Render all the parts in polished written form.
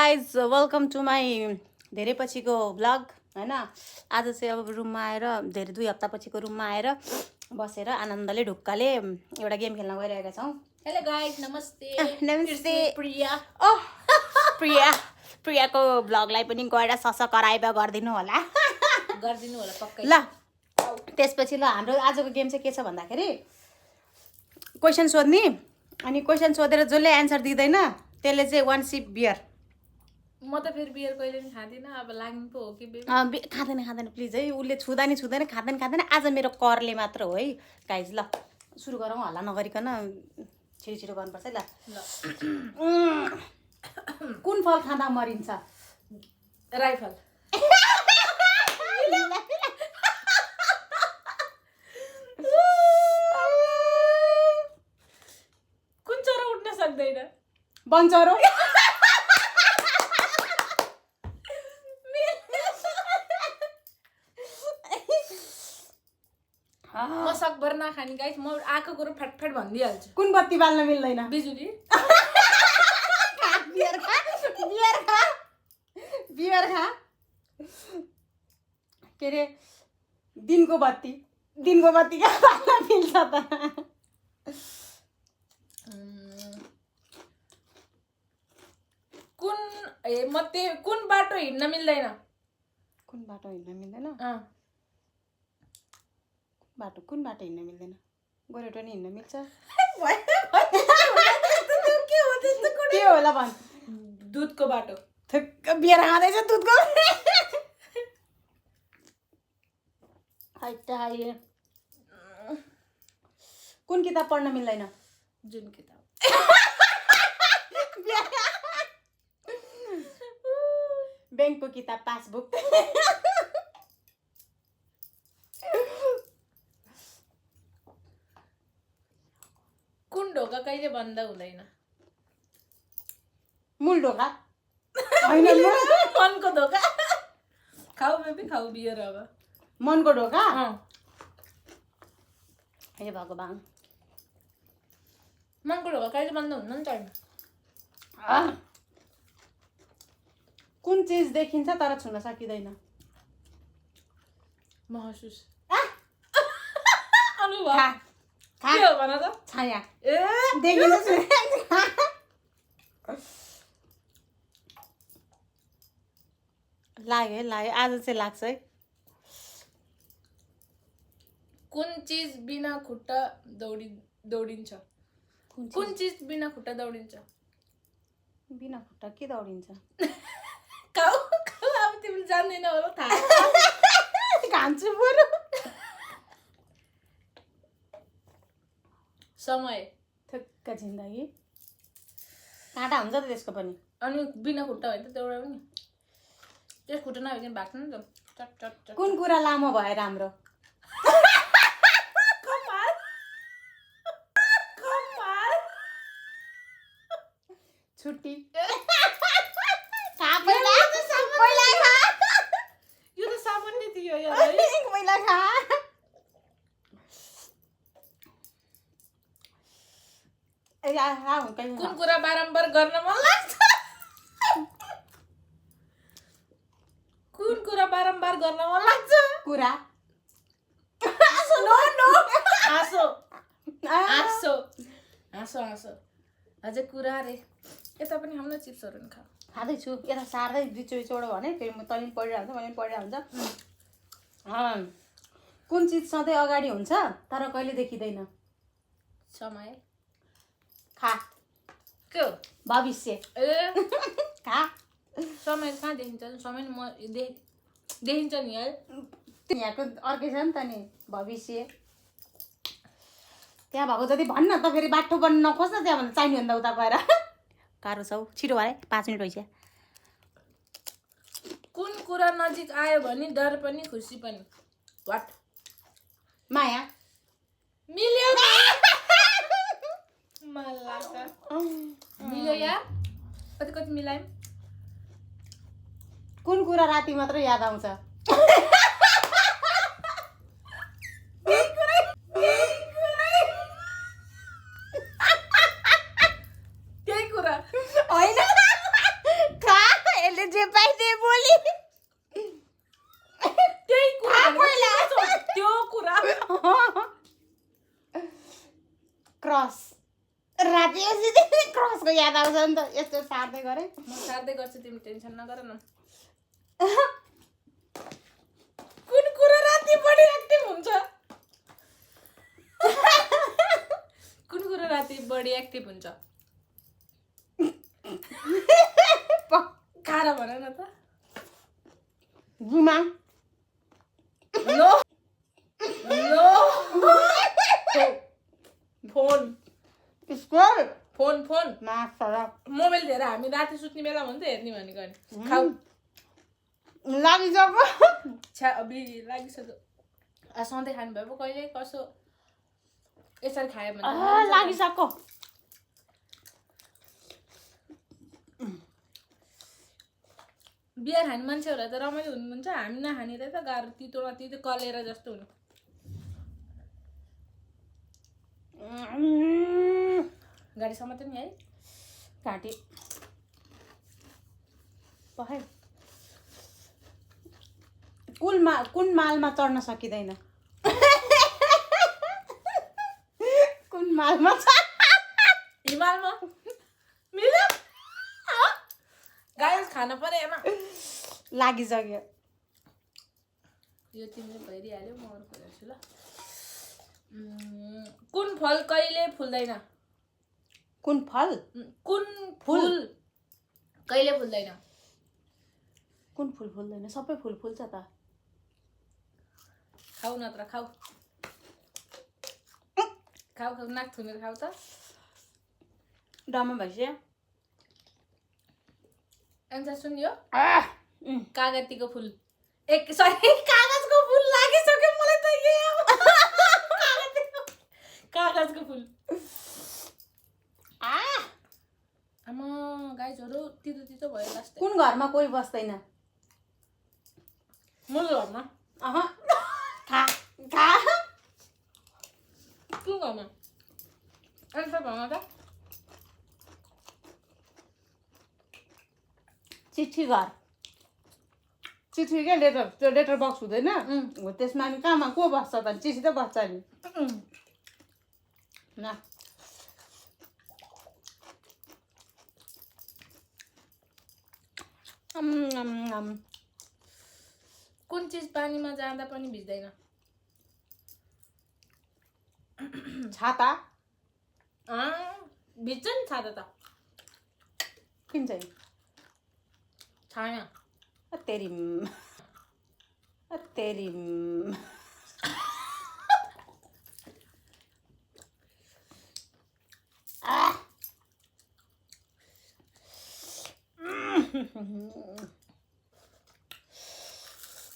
Guys welcome to my धेरै पछिको blog हैन। आज चाहिँ अब रुममा आएर धेरै 2 हप्ता पछिको रुममा आएर बसेर आनन्दले ढुक्काले एउटा गेम खेल्न गइरहेका छौँ। हेलो गाइस, नमस्ते। नमस्ते प्रिया। प्रियाको ब्लगलाई पनि गएर सब्सक्राइब गरिदिनु होला। गर्दिनु होला पक्कै। ल त्यसपछि ल हाम्रो आजको गेम चाहिँ के छ भन्दाखेरि क्वेसन सोध्ने अनि क्वेसन सोधेर जसले एन्सर दिँदैन त्यसले चाहिँ 1 सिप बियर। म त फेरि बियर कहिले पनि खाँदिनँ, अब लाग्नु पो हो कि बेबी। खाँदैन प्लिज है। उसले छुँदा नि छुँदैन, खाँदैन। आज मेरो करले मात्र हो है गाइज। ल सुरु गरौँ, हल्ला नगरिकन छिटो गर्नुपर्छ है। ल कुन फल खाँदा मरिन्छ? राइफल। कुन चरो उठ्न सक्दैन? बनचरो। म सकभर नखाने गाइस, म आएको कुरो फ्याट भनिदिइहाल्छु। कुन बत्ती बाल्न मिल्दैन? बिजुली। बियर खा के अरे दिनको बत्ती क्या बाल्न मिल्छ त? कुन बाटो हिँड्न मिल्दैन? कुन बाटो हिँड्न मिल्दैन? कुन बाटो हिँड्न मिल्दैन? गोरेटो नि हिँड्न मिल्छ। के होला भन्? दुधको बाटो। थुक्क बियर खाँदैछ दुधको। कुन किताब पढ्न मिल्दैन? जुन किताब। ब्याङ्कको किताब, पासबुक। कुन ढोका कहिले बन्द हुँदैन? मूल ढोका होइन, मनको ढोका। खाऊ बेबी, खाऊ बियर। अब मनको ढोका। हे भगवान, मनको ढोका कहिले बन्द हुन्न नि त। कुन चिज देखिन्छ तर छुन सकिँदैन? महसुस। खा अनुभव। के हो भन त? छाया। ए देखिन्छ लाग्यो आज चाहिँ लाग्छ है। कुन चिज बिना खुट्टा दौडिन्छ? कुन चिज बिना खुट्टा दौडिन्छ? बिना खुट्टा के दौडिन्छ? खाऊ अब तिमीले जान्दैन होला, थाहा। खान्छु बरु। समय। थुक्क जिन्दगी। काँटा हुन्छ त त्यसको पनि। अनि बिना खुट्टा होइन त एउटा पनि। त्यस खुट्टा नभइकन भाग्छ नि त। चट चट चट। कुन कुरा लामो भए राम्रो? कपाल। छुट्टी। यो त सामान्य थियो यार। पहिला खा। कुन कुरा बारम्बार गर्न मन लाग्छ? कुन कुरा बारम्बार गर्न मन लाग्छ? कुरा। हाँसो अझै कुरा रे। यता पनि हाम्रो चिप्सहरू नि खाँदैछु। यता सार्दै बिचोबिचबाट भने फेरि म तैँले पढिरहेको हुन्छ, मैले पढिरहेको हुन्छ। कुन चिज सधैँ अगाडि हुन्छ तर कहिले देखिँदैन? समय। खा। के हो? भविष्य। ए खा। समय कहाँ देखिन्छ? समय म देखिन्छ नि है। यहाँको अर्कै छ नि त नि, भविष्य। त्यहाँ भएको जति भन्न त फेरि बाटो बन्न नखोज्न त्यहाँ भन्दा चाहिने भन्दा उता गएर। गाह्रो छ हौ। छिटो भए 5 मिनट भइसक्यो। कुन कुरा नजिक आयो भने डर पनि खुसी पनि? वाट? माया। मिल्यो। मिल्यो यार। कति मिलायौँ? कुन कुरा राति मात्र याद आउँछ? त्यही कुरा होइन। खा। बिर्सिँदै क्रसको याद आउँछ नि त यस्तो सार्दै गरेँ म सार्दै गर्छु तिमी टेन्सन नगर न कुन कुरा राति बढी एक्टिभ हुन्छ कुन कुरा राति बढी एक्टिभ हुन्छ खारा भन न त गुमा no no phone school phone phone माफ मोबाइल लिएर हामी राति सुत्ने बेला हुन्छ हेर्ने भनेको नि खाऊ लागिसक्यो छ्या अबि लागिसक्यो सधैँ खानु भयो पो कहिले कसो यसरी खायो भने लागिसक्यो बिहा खाने मान्छेहरूलाई त रमाइलो हुनुहुन्छ हामी नखानेलाई त गाह्रो तितो न तितो कलेर जस्तो हुनु गाडी समात्यो नि है घाँटी पखाइ कुन मालमा चढ्न सकिँदैन कुन मालमा हिमालमा मिल्यो गाई खान परेन लागिसक्यो यो तिमीले भइदिइहाल्यो म अर्को हेर्छु ल कुन फल कहिले फुल्दैन कुन फल कुन फुल कहिले फुल्दैन कुन फुल फुल्दैन सबै फुल फुल्छ त खाऊ नत्र खाऊ खाऊ खाऊ नाक थुनेर खाऊ त डम्म भइसक्यो एन्सर सुन्यो कागतीको फुल कागजको फुल लागिसक्यो मलाई त कागजको फुल आमा गाइजहरू तितो तितो भयो लास्ट कुन घरमा कोही बस्दैन मुल घरमा खा कुन घरमा एन्सर भन त चिठी घर चिठी क्या लेटर त्यो लेटर बक्स हुँदैन हो त्यसमा नि कहाँमा को बस्छ त चिठी त बस्छ नि न कुन चिज पानीमा जाँदा पनि भिज्दैन छाता भिज्छ नि छाता त किन चाहिँ छाया तेरी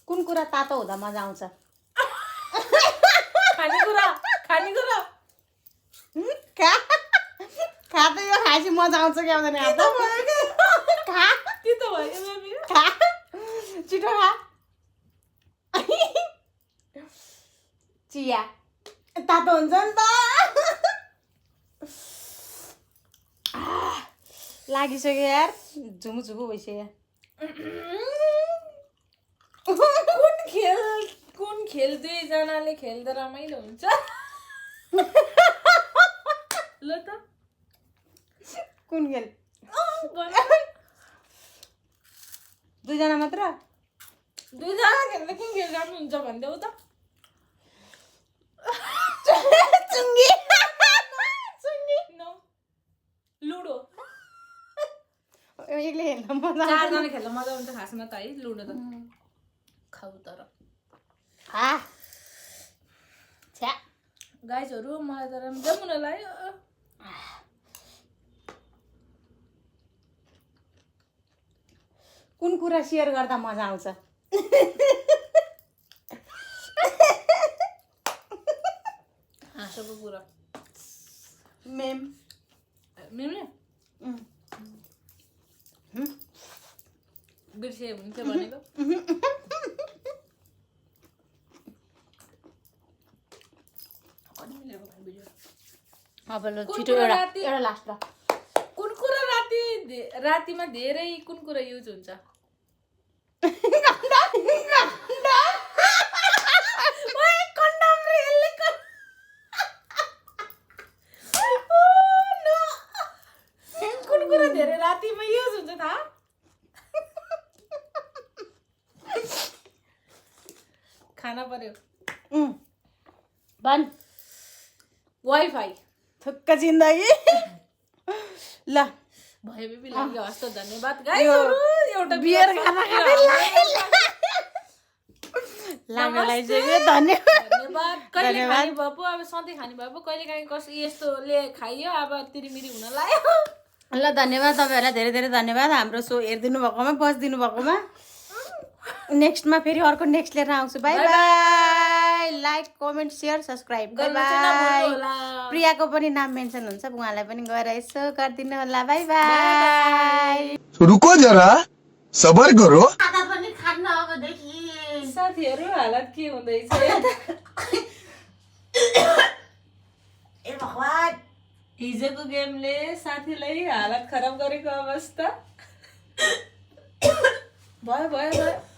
कुन कुरा तातो हुँदा मजा आउँछ खानेकुरा खा त यो खाएपछि मजा आउँछ कि आउँदैन खा तितो भयो बेबी खा छिटो खा चिया तातो हुन्छ नि त लागिसक्यो यार झुमु भइसक्यो कुन खेल दुईजनाले खेल्दा रमाइलो हुन्छ ल त कुन खेल भन दुईजना मात्र दुईजना खेल्दा कुन खेल राम्रो हुन्छ भनिदेऊ त चुङ्गी नो लुडो एक्लै खेल्न मजा चारजना खेल्दा मजा हुन्छ खासमा त है लुडो त खाऊ तर छ्या गाइजहरू मलाई त जमुना लाग्यो कुन कुरा सेयर गर्दा मजा आउँछ हाँसोको कुरा मेम मिल्ने बिर्से हुन्छ भनेको अब ल छिटो एउटा लास्ट ल कुन कुरा रातिमा धेरै कुन कुरा युज हुन्छ खाना पर्यो भन् वाइफाई थुक्क जिन्दगी ल भयो बेबीलाई हस् त धन्यवाद गाइसहरु एउटा बियर खाना लाग्नलाई चाहिँ धन्यवाद धन्यवाद कहिले खाने भए पो अब सधैँ खाने भए पो कहिले काहीँ कस यस्तोले खाइयो अब तिरिमिरी हुन लाग्यो ल धन्यवाद तपाईँहरूलाई धेरै धेरै धन्यवाद हाम्रो सो हेरिदिनु भएकोमा बसिदिनु भएकोमा नेक्स्टमा फेरि अर्को नेक्स्ट लिएर आउँछु bye bye like comment share subscribe bye bye प्रियाको पनि नाम मेन्सन हुन्छ उहाँलाई पनि गएर यसो गरिदिनु होला बाई बाई रुको जरा सबर करो पनि खान्न अबदेखि साथीहरू हालत के हुँदैछ ए भगवान हिजोको गेमले साथीलाई हालत खराब गरेको अवस्था भयो भयो भयो